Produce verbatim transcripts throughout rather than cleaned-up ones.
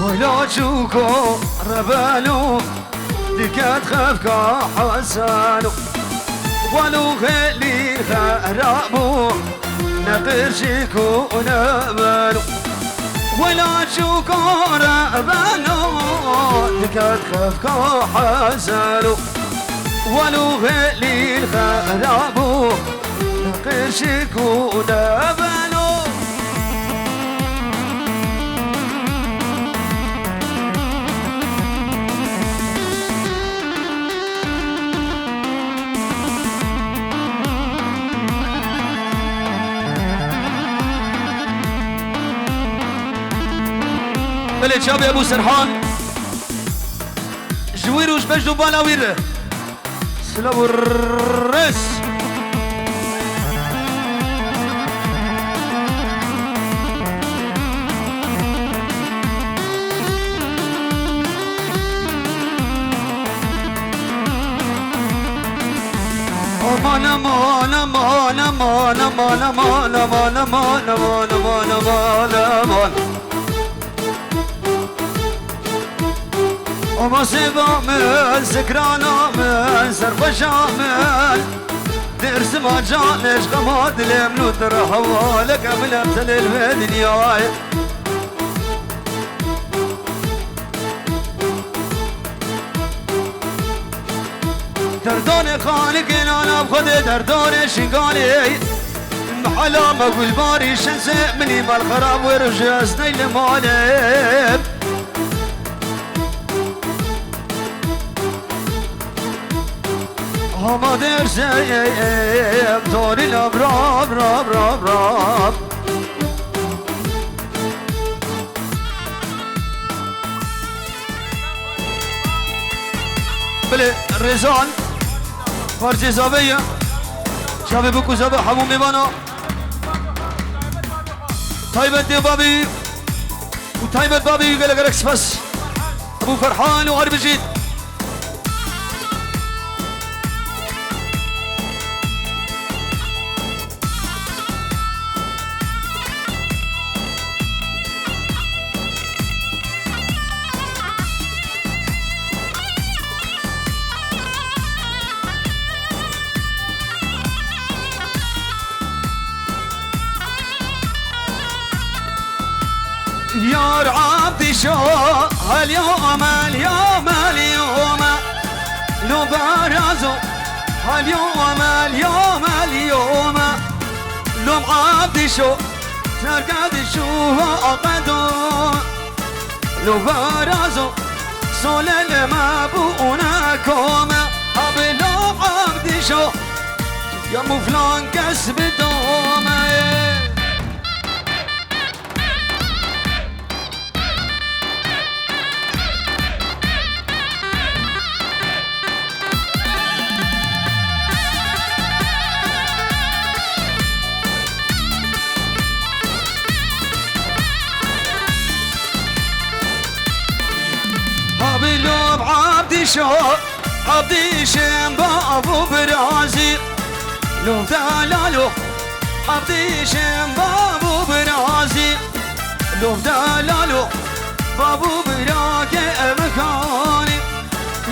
Wela çûko rebeno, diket xefka Heseno. Welo xelî xerabo, ne qirşîk û ne beno. Wela çûko rebeno, diket xefka Heseno. Welo xelî xerabo, ne qirşîk û ne beno. Belê çavê Ebû Serhan. Ji wî rû ji beş dû bala wî re. Silav û rêz. Aman, aman, aman. Ama sêva min, zikrana min, serxweşa min. Dêrsima canê ji xema dilê min û tu re hewaleke min em tenê li vê dinyayê. Derdanê xalikê nana bi Xwedê derdanê şingalê. Mehela me gulbarî şensê minî mal xerab wê rojê ez ney li malê. Hama dersê torî lav rav rav rav rav. Belê, Rêzan, parçê zave ye. Çavê bik û zave hemû mêvana. Taybet dê babî û taybet babî gelek gelek spas. Ebû Ferhan û Arbijît. Yar Abdîşo, helyoma, helyoma, helyoma. Lo barazo, helyoma, helyoma, helyoma. Lom Abdîşo, terka dişo aqedo. Lo barazo, solele ma bu una kome. Abi lom Abdîşo, ya muflan kes bidome. Habilom Abdîşo. Abdîşim bav û birazî, lo delalo. Abdîşim bav û birazî, lo delalo. Bav û birakê emekanî,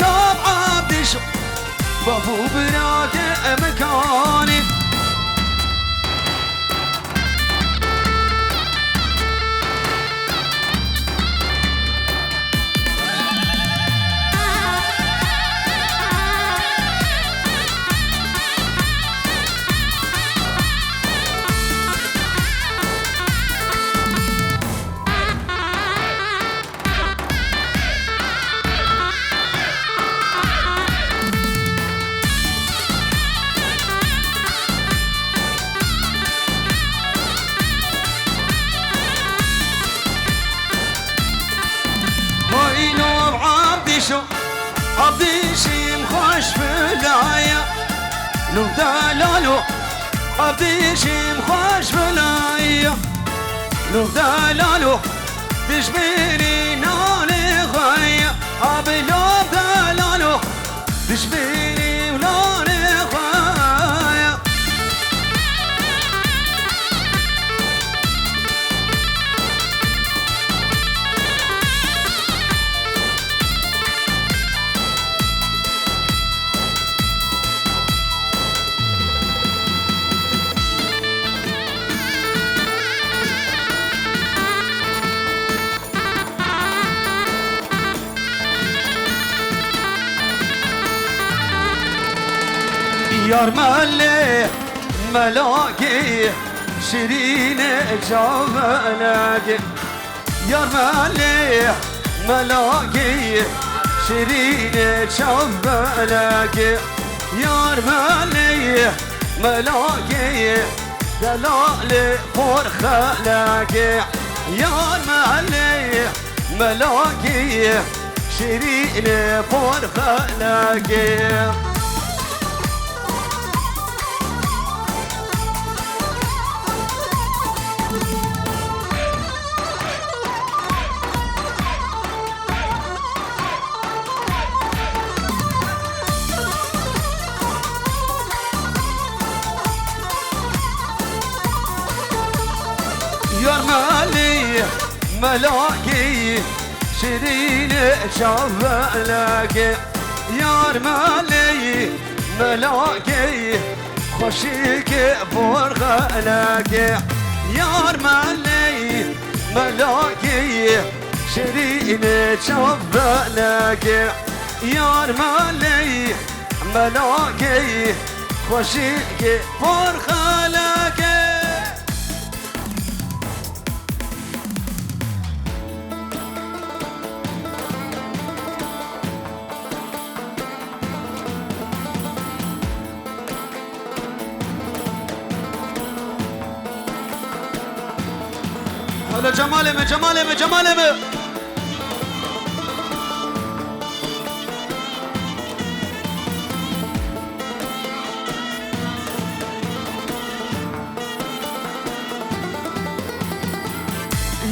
lo Abdîşo. Bav û birakê emekanî. Haylo Abdîşo, Abdîşim xweş filaye. Lo delalo, Abdîşim xweş filaye. Lo delalo, dijminî nalê xwe ye. Abi lo delalo, dijminî nalê xwe ye. Yar melê melakê şirînê çavelekê. Yar melê melakê şirînê çavelekê. Yar melê melakê delalê porxelekê. Yar melê melakê şirînê porxelekê. Yar melê melakê şirînê çavelekê. Yar melê melakê xweşikê porxelekê. Yar melê melakê şirînê çavelekê. Yar melê melakê xweşikê porxelekê. Hele Cemalê me, Cemalê me, Cemalê me.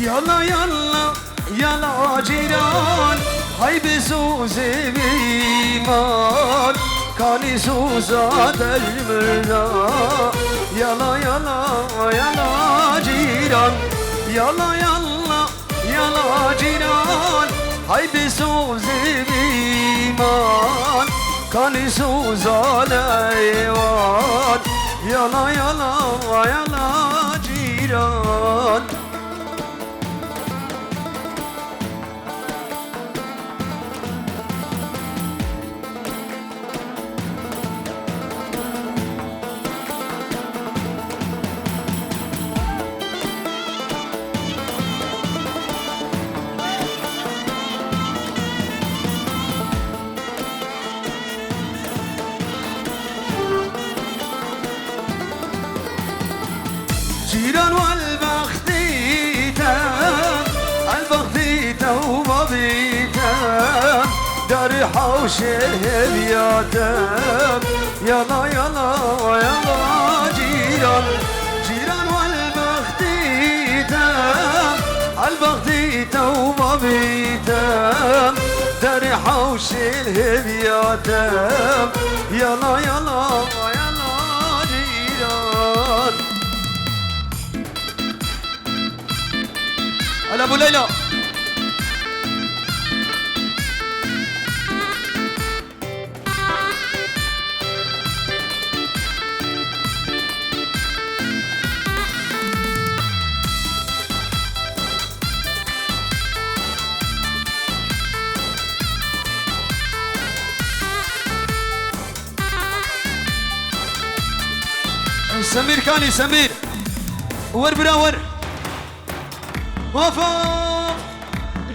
Yala yala yala cîran, hay bi sozê vî mal, kanî soza dermirda. Yala yala yala cîran, yala yala yala cîran, hay bi sozê vî mal, kanî soza leywan. Yala yala yala cîran. Cîran wel bextî te, el bextî te û babî te, darê hewşê hêviya te. Yala yala yala cîran, cîran wel bextî te, el bextî te û babî te, darê hewşê hêviya te. Yala yala yala cîran. Hele Bû Leyla. Semîr Kanî, Semîr. Wer bira wer. Wafa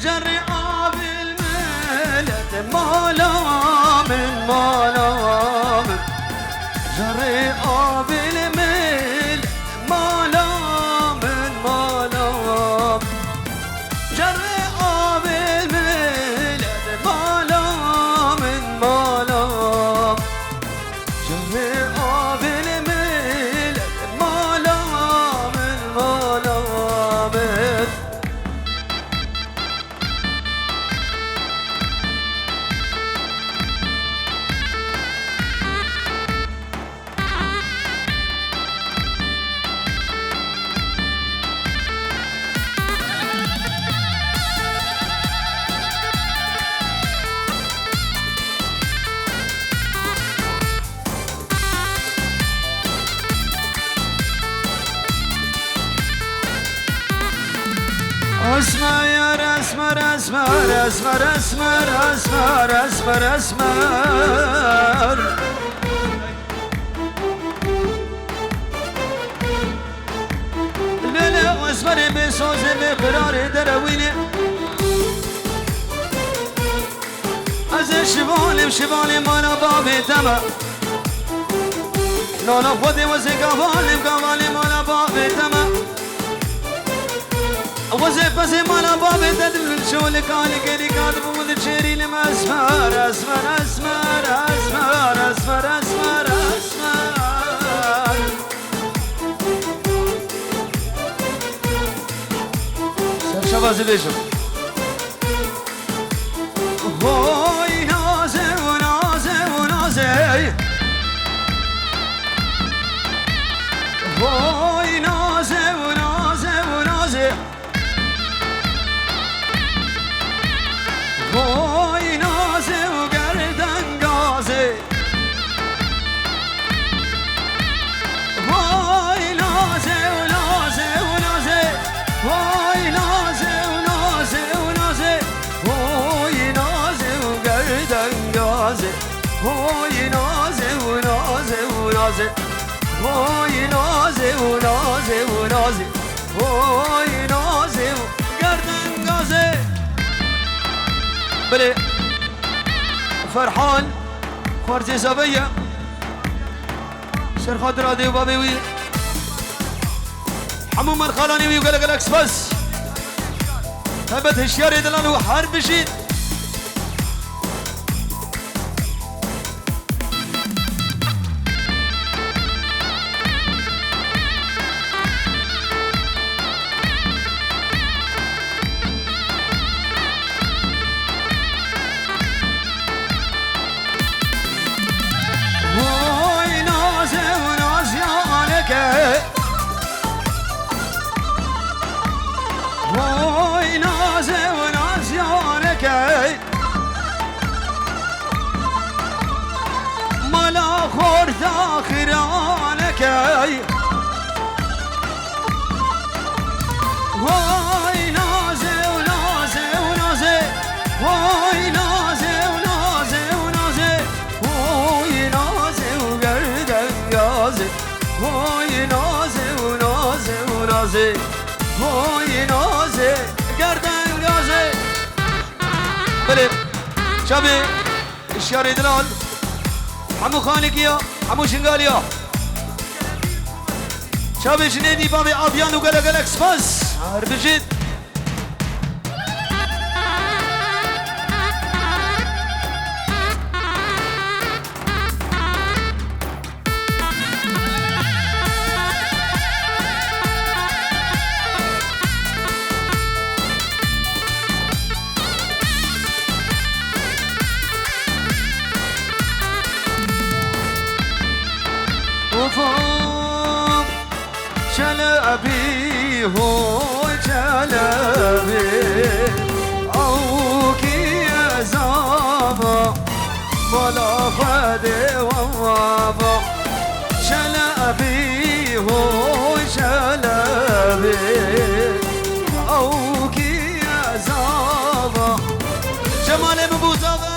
cerrê avil milet mala min, mala min. Cerrê avil milet mala min, mala min. Cerrê avil milet mala min, mala min. Cerrê avil milet mala min, mala min. Esmer, esmer, esmer, esmer, esmer, esmer, esmer, esmer. Bê sozê vê qirarê derewînê. Ez ê şivalê, şivalê mala bavê te me. Nana Xwedê wezê gavalê, gavalê mala bavê te me. Wezê pezê mala bavê te di şolê kalê kerî ka dibû di çêrî li me esmer, esmer, esmer. Ser şeva zî bêjim. Hoy nazê û nazê û nazê. Hoy nazê û nazê û nazê. Hoy nazê û gerdengazê. Vay nazê û nazê û nazê. Vay nazê û nazê û nazê. Vay nazê û gerdengazê. Vay nazê û nazê û nazê. Vay nazê û nazê û nazê. Vay nazê û gerdengazê. Belê. Ferhan, xwarzê zave ye. Ser xatira dê û bavê wî. Hemû merxalanê wî û gelek gelek spas. Taybet hişyarê dilan û her bijîn. Vay nazê û nazyaneke. Vay nazê û nazyaneke. Mala xorta xiraneke. Vay nazê û nazê û nazê. Vay nazê û nazê û nazê. Vay nazê û gerdengazê. Vay nazê û nazê û nazê. Vay nazê gerdengazê. Belê. Çavê şiyarê dilal. Hemû xanekî ya, hemû şingalî ya. Çavê jinê dî bavê aviyan û gelek gelek spas. Her bijît. Of, of. Çelebî, hoy Çelebî, ew kî ez ava, mala Xwedê ava. Çelebî, hoy Çelebî, ew kî ez ava. Cemalê min bû zave.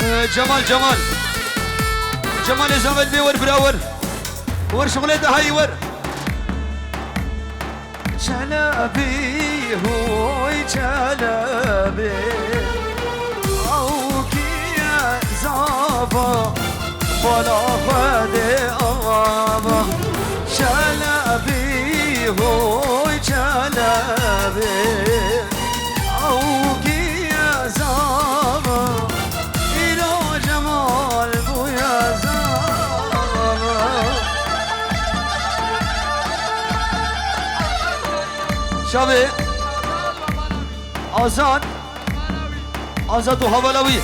Ee, Cemal, Cemal. Cemalê Zavet bê wer bira wer. Wer şixulê te hayî wer. Çelebî, hoy Çelebî, ew kî ez ava, bala Xwedê ava. Çelebî, hoy Çelebî, ew kî ez ava, îro Cemal bûye zava. Çavê Azad, Azad û hevala wî.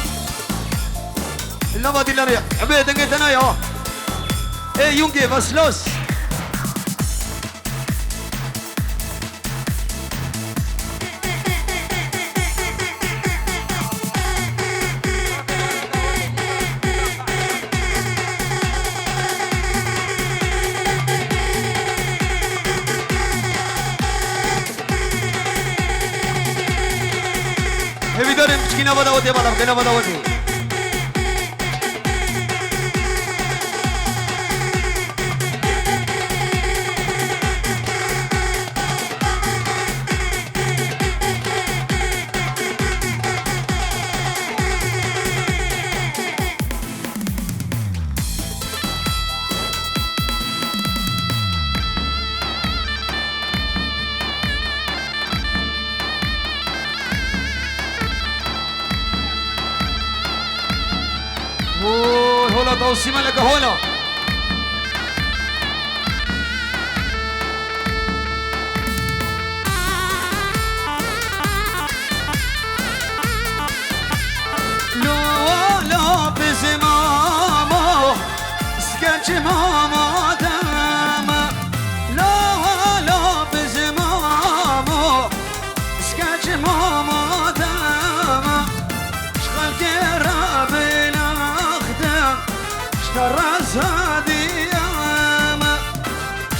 Nava dîlanê, ebê dengê te naya. Ê Yungê, was los? Kêna veda wetê bala, kêna veda wetê. Oy, hola, tawsî meleke, hola. Lo, lo, bizimamo, skeçimamo deme. Lo, lo, bizimamo, skeçimamo deme. Şkalke Rabin axdem, şka razadiyame.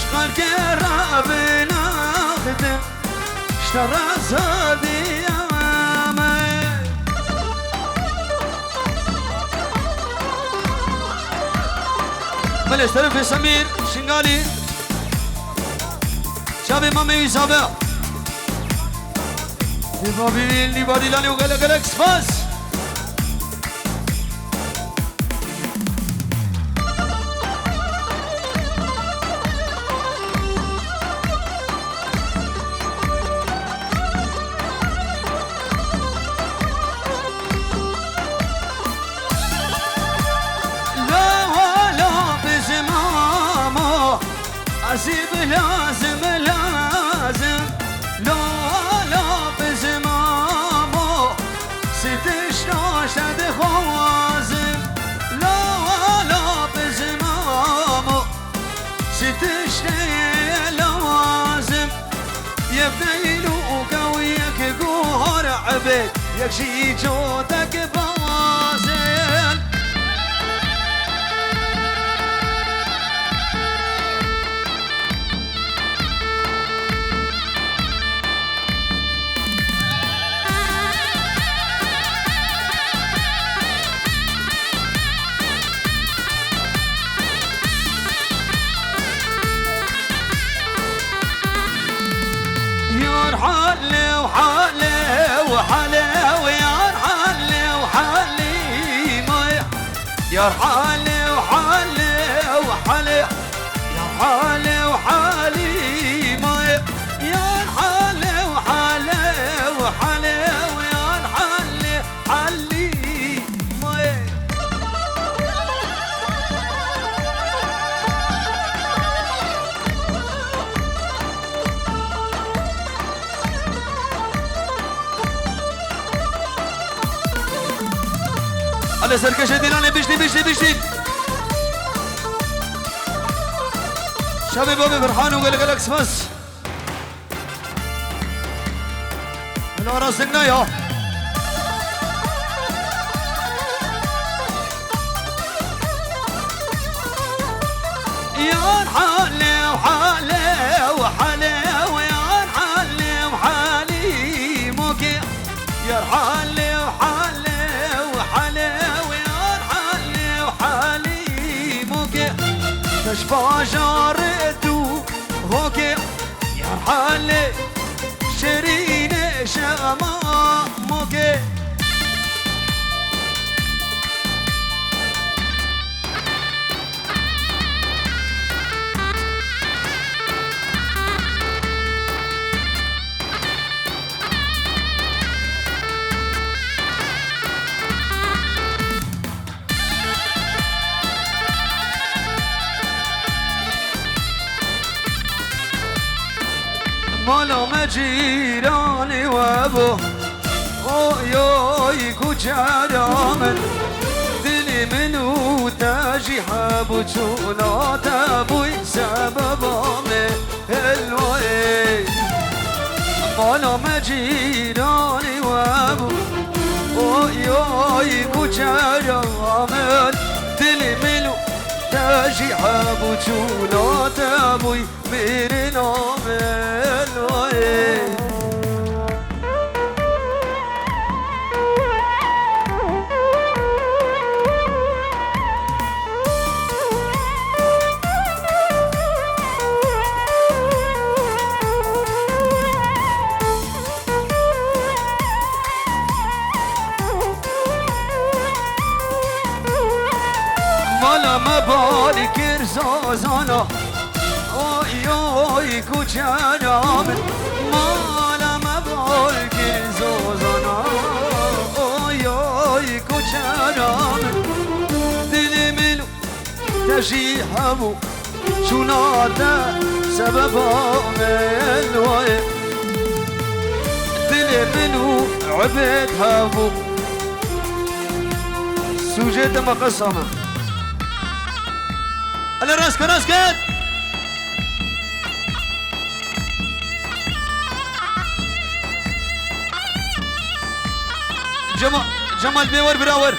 Şkalke Rabin axdem, şka razadiyame. Belê, ji terefê Semîr Şingalî. Çavê mamê wî zabe. Lîva bîrîn, lîva dîlanê û gelek gelek spas. Lawa la bizimamo, azî bi lazim lazim. Lawa la bizimamo, sitiş naşte dixwazim. Lawa la bizimamo, sitiş ne lazim. Yek leyl û kew yek guhar ebê, yek jî cotek bawazin. Yar halê û halê û halê û yar halê û halî may. Yar halê û halê û halê. Yar halê û halî may. Yar halê û halê û halê û yar halê. Halî mayê. Hadi serkeşe dîlanê biştî, biştî, biştî. Şevê babê Ferhan û gelek gelek spas. Hela rast ne ya. Yar halê û halê û halê û yar halê û halî moke. Yar halê û halê û halê û yar halê û halî moke. Teş bajarê tu Hokê, yar halê şirînê şema mokê. Mala me cîranê we bû. Oy, oy, kuçera min. Dilê min û te jî hebû, çûna te bûy sebeba min. Elwayê, mala me cîranê we bû. Oy, oy, kuçera min, dilê min û te jî hebû, çûna te bûy, mêrina min, elwayê. Zozana, oy, oy, kuçera min, mala me bol kir Zozana, oy, oy, kuçera min, dilê min te jî hebû, çûna te sebeba min wayê, dilê min û Ubêd hebû. Sûcê te meqesa me. Ele rast ke, rast ke. Cema-, Cemal bê wer bira wer.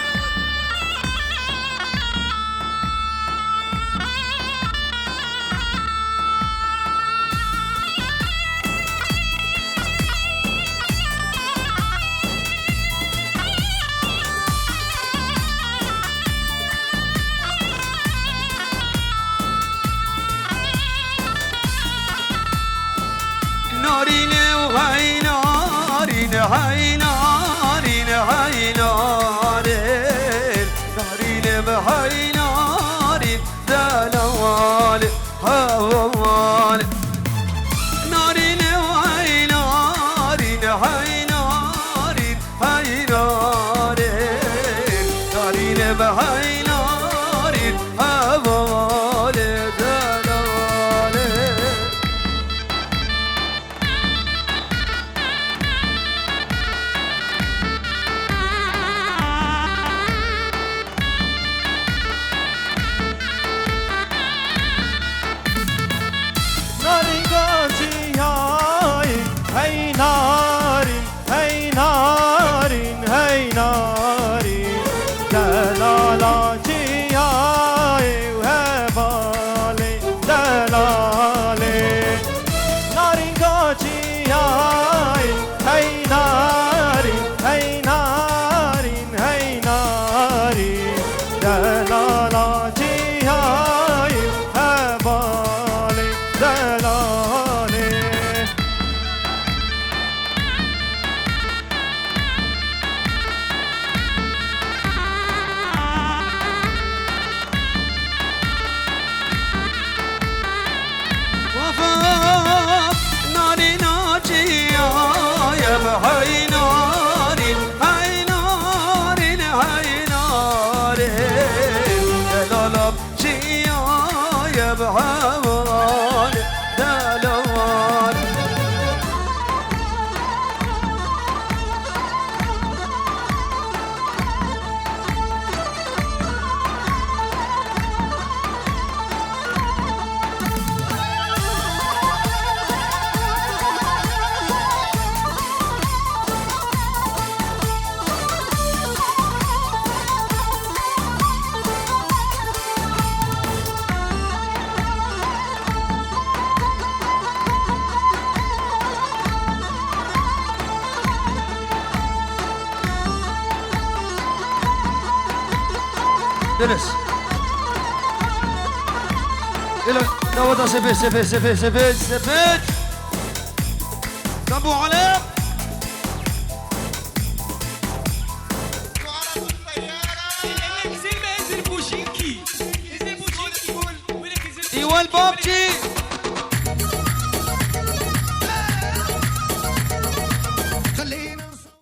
Narîne û hey narîn, hey narîn, hey narîn. Narîne bi hey narîn, delal, heval. Narîne û hey narîn, hey narîn. Hey narîn, narîne be hey narîn, hevalê delalê. Narîn gaciyayê, hey narîn, hey narîn, hey narîn. Delala çiyayê û hevalê delalê. Narîn gaciyayê, hey narîn, hey narîn, hey narîn. Delala çiyayê û hevalê delalê. Wafat narîna çiyayê bi hey narîn, hey narîn, hey narîn. Delala çiyayê bi heval, delal. Deniz. Ila daweta sepet, sepet, sepet, sepet, sepet. Tabu alem. Îwel Babçî.